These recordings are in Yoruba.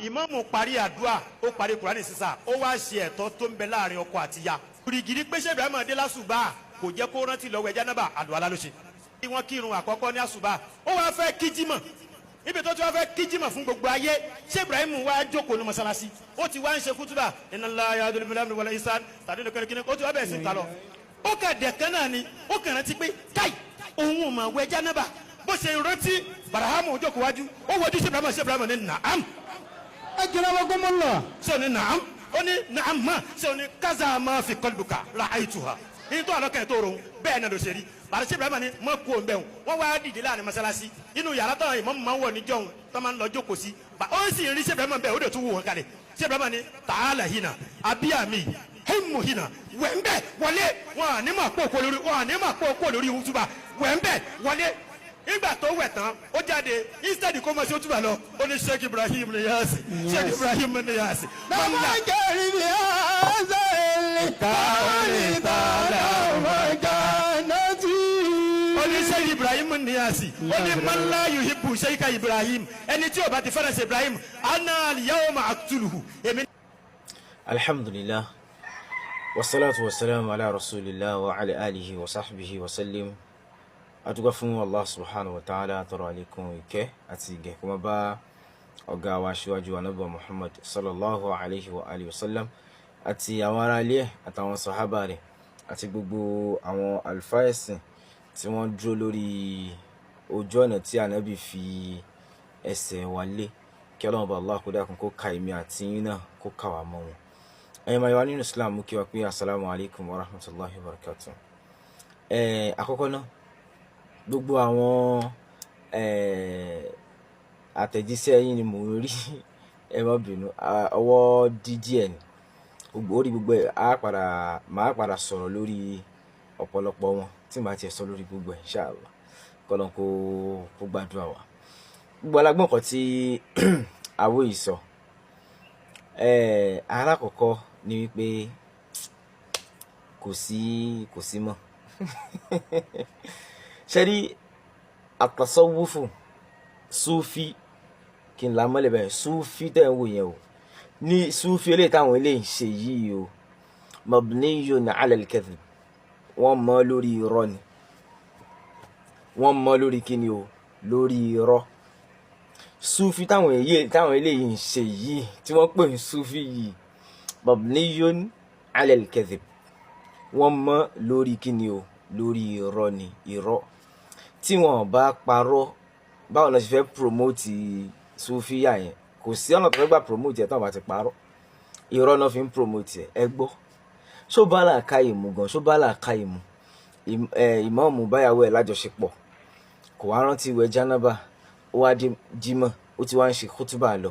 Ìmáàmù parí àdúrà, ó parí Kùránì sísà, ó wá ṣe ẹ̀tọ́ tó ń bẹ láàrin ọkọ àti ya. Gírígírí pé ṣé Ibrahim dé lásùbà kò jẹ́ kó rántí lọ́wọ́ ẹja náà, àlùwàlá ló ṣe. Kí wọ́n kírun àkọ́kọ́ ní àsùbà, ó wá fẹ́ kí jímọ̀. Ibi tó ti wá fẹ́ kí jímọ̀ fún gbogbo ayé, ṣé Ibrahim wá jókòó ní mọ́sálásí, ó ti wá ń ṣe kútúbà, inna Allaha ya'muru bil 'adli wal ihsan tàbí ní kẹ́kẹ́, ó ti wá bẹ̀rẹ̀ sí ta lọ. Ó kà dẹ̀kan náà ni ó kàn rántí pé káì, òun ò mọ̀ wẹ̀ jánábà. Bó ṣe rántí, Barahamu jókòó wájú, ó wojú sí Ibrahim, sí Ibrahim ní naam. Akramakumullah. Ṣé o ní naam? Ó ní naam ma. Ṣé o ní kaza ma fi qalbuka ra'aytuha, ní tó àlọ́ kẹ́ tó ron bẹ́ẹ̀ náà ló ṣe rí. Bàrẹ̀ sí Ibrahim ní mọ́ kú òun bẹ́ẹ̀. Wọ́n wá dìde láàrin mọ́sálásí, inú yàrá táwọn ìmọ̀ máa ń wọ̀ níjọ́hun tó máa ń lọ jókòó sí, ó sì ń rí sí Ibrahim bẹ́ẹ̀, ó dẹ̀ tún wù wọ́n kalẹ̀. Sí Ibrahim ní ta'ala hina abiyami himmu hina, wẹ̀ńbẹ̀ wọlé, wọn à ní mà kó kó lórí, wọn à ní mà kó kó lórí wútúbà, wẹ̀ńbẹ̀ wọlé. Nígbà tó wẹ̀ tán, ó jáde. Instead kó máa ṣe wútúbà lọ, ó ní Sheikh Ibrahim Niyasi, Sheikh Ibrahim Niyasi. Bàbá jẹ́rìí bí azẹ́lẹ̀ kárí tààlà mọ̀jánátì. Ó ní Sheikh Ibrahim Niyasi, ó ní man la yuhibbu Sheikh Ibrahim, ẹni tí ó bá ti fẹ́ràn ṣe Ibrahim, ana al-yawma aqtuluhu, èmi. Alhamdulillah, wassalatu wassalamu ala rasulillah wa ala alihi wa sahbihi wa sallim. Adúgbò fún Allah subhanahu wa ta'ala, tọrọ àlékún ìkẹ́ àti ìgẹ̀ kó má bá ọ̀gá wa, aṣíwájú Ànábì Muhammad sallallahu alayhi wa alihi wa sallam, àti àwọn ará ilé ẹ̀ àtàwọn sàhábà rẹ̀ àti gbogbo àwọn àlùfáà ẹ̀sìn tí wọ́n dúró lórí ojú ọ̀nà tí Ànábì fi ẹsẹ̀ wa lé. Kí Ọlọ́run bá Allah kó dákun, kó ka èmi àti yín náà, kó kà wá mọ́ wọn. Ẹ̀yin máa yọ wá nínú Islam, mú kí wa pé asalaamu alaykum wa rahmatulahi wa barakatuh. Àkọ́kọ́ náà, gbogbo àwọn àtẹ̀jíṣẹ́ yín ni mò ń rí. Ẹ má bínú, ọwọ́ dídí ẹ̀ ni gbogbo orí gbogbo ẹ̀ á padà máa padà sọ̀rọ̀ lórí ọ̀pọ̀lọpọ̀ wọn tí màá tiẹ̀ sọ lórí gbogbo ẹ̀, inshallah. Kọ́lọ́n kó gbàdúrà wa. Gbogbo alágbọ̀n kan tí àwọ̀ yìí sọ, alákọ̀ọ́kọ́ ni wípé kò sí mọ́. Ṣe rí àtàsọ́wúfù súfì, kí n là mọ́lẹ̀ bẹ́ẹ̀, súfì tẹ̀ ń wò yẹn o, ní súfì eléyìí táwọn eléyìí ń ṣe yìí o, mabniyun ala al-kadhib, wọ́n mọ́ lórí irọ́ ni. Wọ́n mọ́ lórí kíni o? Lórí irọ́. Súfì táwọn eléyìí ń ṣe yìí, tí wọ́n pè ní súfì yìí, mabniyun ala al-kadhib, wọ́n mọ́ lórí kíni o? Lórí irọ́ ni. Irọ́ tí wọ́n bá parọ́, báwo la ṣe fẹ́ promote súfìyà yẹn? Kò sí ọ̀nà tó fẹ́ gbà promote ẹ̀ tí wọ́n bá ti parọ́. Irọ́ náà fi ń promote ẹ̀. Ẹ gbọ́, ṣó bá làákàyè mu gan? Ṣó bá làákàyè mu? Ìmáàmù báyàwó ẹ̀ lájọṣepọ̀, kò wá rántí wẹ̀ jánábà. Ó wá dé jímọ̀, ó ti wá ń ṣe kútúbà lọ,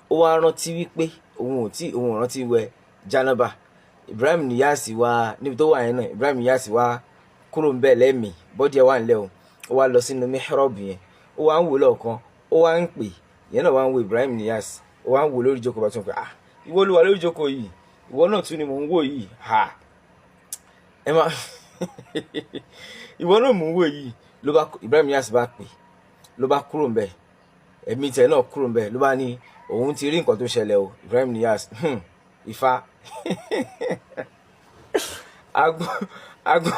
ó wá rántí wípé òun ò tí òun ò rántí wẹ̀ jánábà. Ibrahim Niyasi wá níbi tó wà yẹn náà. Ibrahim Niyasi wá kúrò ń bẹ̀ lẹ́mìí, bọ́dí ẹ̀ wà ńlẹ̀ o. Ó wá lọ sínú mihrab yẹn, ó wá ń wò lọ́ọ̀kan, ó wá ń pè yẹn náà, wá ń wo Ibrahim Niyasi, ó wá ń wò lórí ìjókòó. Bá tún pé, ah, ìwọ ló wà lórí ìjókòó yìí, ìwọ náà tún ni mò ń wò yìí. Ha, ẹ má ìwọ náà mò ń wò yìí. Ló bá Ibrahim Niyasi bá pè, ló bá kúrò ń bẹ̀, ẹ̀mí tẹ̀ náà kúrò ń bẹ̀, ló bá ní òun ti rí nǹkan tó ṣẹlẹ̀ o. Ibrahim Niyasi, ifá agbó agbó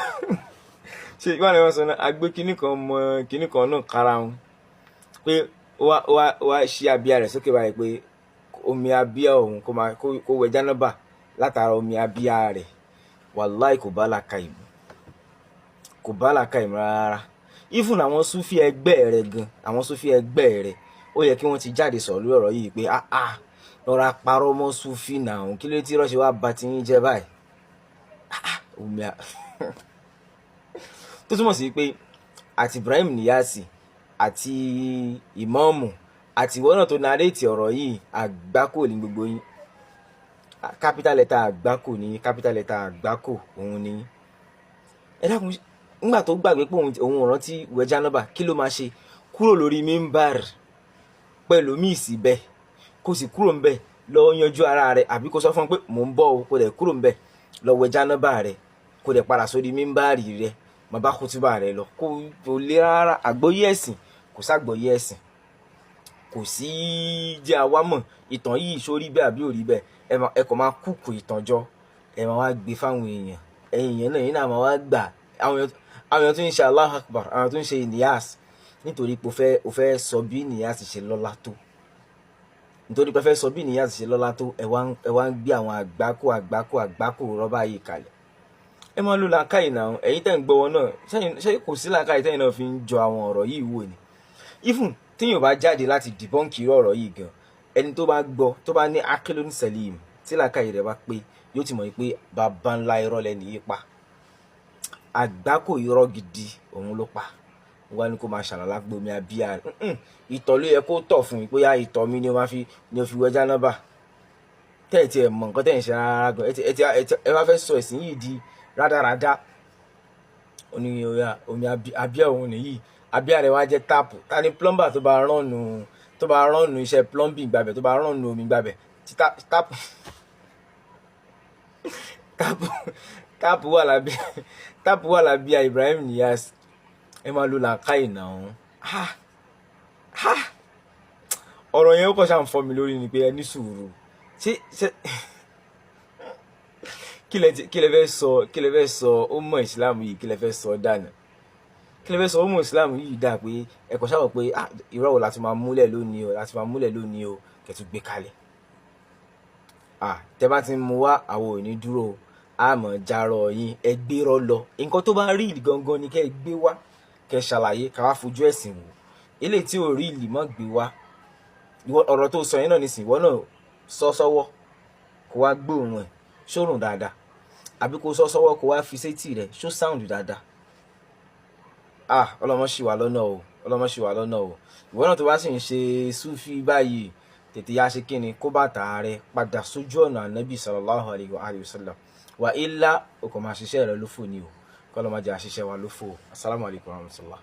ṣe ìwà ni wọ́n sọ náà, agbé kinní kan mọ kinní kan náà kára wọn pé ó wá ṣí abíyá rẹ̀ sókè báyìí pé omi abíyá òun kó máa kó wẹ̀ jánábà látara omi abíyá rẹ̀. Wàláì, kò bá làákàyè mu, kò bá làákàyè mu rárá. Even àwọn súfì ẹgbẹ́ rẹ̀ gan, àwọn súfì ẹgbẹ́ rẹ̀, ó yẹ kí wọ́n ti jáde sọ̀rọ̀ lórí ọ̀rọ̀ yìí pé ah ah, lọ́ra parọ́ mọ́ súfì náà, kí ló tí rọ́ṣẹ́ wá ba ti yín jẹ́ báyìí? Ah ah, omi a tó túmọ̀ sí pé àti Ibrahim Niyasi àti ìmọ̀ọ́mù àti ìwọ náà tó narrate ọ̀rọ̀ yìí, àgbákò ní gbogbo yín. Capital letter àgbákò ní, capital letter àgbákò òun ní. Ẹ dákun, nígbà tó gbàgbé pé òun ò rántí wẹ̀ jánábà, kí ló máa ṣe? Kúrò lórí mímbàr pẹ̀lú míì síbẹ̀, kó sì kúrò ńbẹ̀ lọ yanjú ara rẹ̀, àbí kó sọ fún un pé mò ń bọ̀ o, kó dẹ̀ kúrò ńbẹ̀ lọ wẹ̀ jánábà rẹ̀, kó dẹ̀ padà sórí mímbàrì rẹ̀, má bá kútúbà rẹ̀ lọ. Kó kò lè rárá. Àgbọ́yé ẹ̀sìn, kò ságbọ́yé ẹ̀sìn. Kò sí jẹ́ àwa mọ̀ ìtàn yìí sórí bẹ́ẹ̀ àbí ò rí bẹ́ẹ̀. Ẹ kàn máa kúkú ìtàn jọ, ẹ máa wá gbé fáwọn èèyàn. Ẹ̀yin èèyàn náà, yín náà máa wá gbà. Àwọn èèyàn tó ń ṣe Allahu Akbar, àwọn tó ń ṣe Niyas, nítorí pé o fẹ́ sọ bí Niyas ṣe lọ́lá tó, nítorí pé o fẹ́ sọ bí Niyas ṣe lọ́lá tó, ẹ wá ń gbé àwọn àgbákò àgbákò àgbákò rọ́bà yìí kalẹ̀. Ẹ máa lo làákàyè náà. Ẹ̀yin tẹ́ ń gbọ́ wọn náà, ṣé kò sí làákàyè tẹ́yin náà fi ń jọ àwọn ọ̀rọ̀ yìí wò ni? Even téèyàn bá jáde láti debunk irú ọ̀rọ̀ yìí gan, ẹni tó bá gbọ́, tó bá ní aqlun salim, tí làákàyè rẹ̀ bá pé, yóò ti mọ̀ pé bàbá ńlá irọ́ lẹ́nu yìí pa. Àgbákò irọ́ gidi òun ló pa. Wọ́n ní kó máa ṣàlàlá gbomi abíyá rẹ̀. Ìtọ̀ ló yẹ kó tọ̀ fún yín, bóyá ìtọ̀ mi ni o máa fi ni o fi wẹ jánábà. Tẹ́ ẹ̀ tí ẹ̀ mọ̀ nǹkan tẹ́ ẹ̀ ń ṣe rárá gan, ẹ bá fẹ́ sọ ẹ̀sìn yìí di rádaràda. Ó ní oya, omi abíyá òun nìyí, abíyá rẹ̀ wá jẹ́ tap. Ta ni plumber tó bá ránnu iṣẹ́ plumbing gbàbẹ̀, tó bá ránnu omi gbàbẹ̀ tí tap wà lábẹ́ Ibrahim Niyas? Ẹ máa lo làákàyè náà. Ha ha, ọ̀rọ̀ yẹn ó kọ́ ṣáà ń fọ́ mi lórí ni pé ẹ ní sùúrù. Ṣé kí lẹ fẹ́ sọ? Kí lẹ fẹ́ sọ ó mọ̀ ìsìláàmù yìí? Kí lẹ fẹ́ sọ dànù? Kí lẹ fẹ́ sọ ó mọ̀ ìsìláàmù yìí dà pé ẹ kò ṣàwọ̀ pé, ah, irọ́ wo láti máa múlẹ̀ lónìí o, láti máa múlẹ̀ lónìí o, kẹtù gbé kalẹ̀? Ah, tẹ bá ti ń mu wá, àwọn ò ní dúró o, àmọ́ jarọ yín. Ẹ gbérọ́ lọ, nǹkan tó bá rí gangan ni kẹ́ ẹ gbé wá, kẹ́ ẹ ṣàlàyé, ká wá fojú ẹ̀sìn wò. Eléyìí tí ò rí ìlì mọ́ gbé wá. Ọ̀rọ̀ tó sọ yẹn náà nísìnyí, ìwọ náà sọ sọ́wọ́ kó wá gbóòórùn ẹ̀, ṣórùn dáadáa? Àbí kó sọ sọ́wọ́, kó wá fi sétí rẹ̀, ṣó sound dáadáa? Ah, ọlọ́mọ ṣì wà lọ́nà o, ọlọ́mọ ṣì wà lọ́nà o. Ìwọ náà tó bá sì ń ṣe súfì báyìí, tètè yá ṣe kíni, kó bàtà rẹ padà sójú ọ̀nà ànábì sallallahu alayhi wa alihi wa sallam. Wà ilá o kò máa ṣiṣẹ́ rẹ lófò ni o. Kọ́ ló máa jẹ́ àṣìṣe wa lófò. Assalamu alaikum warahmatullah.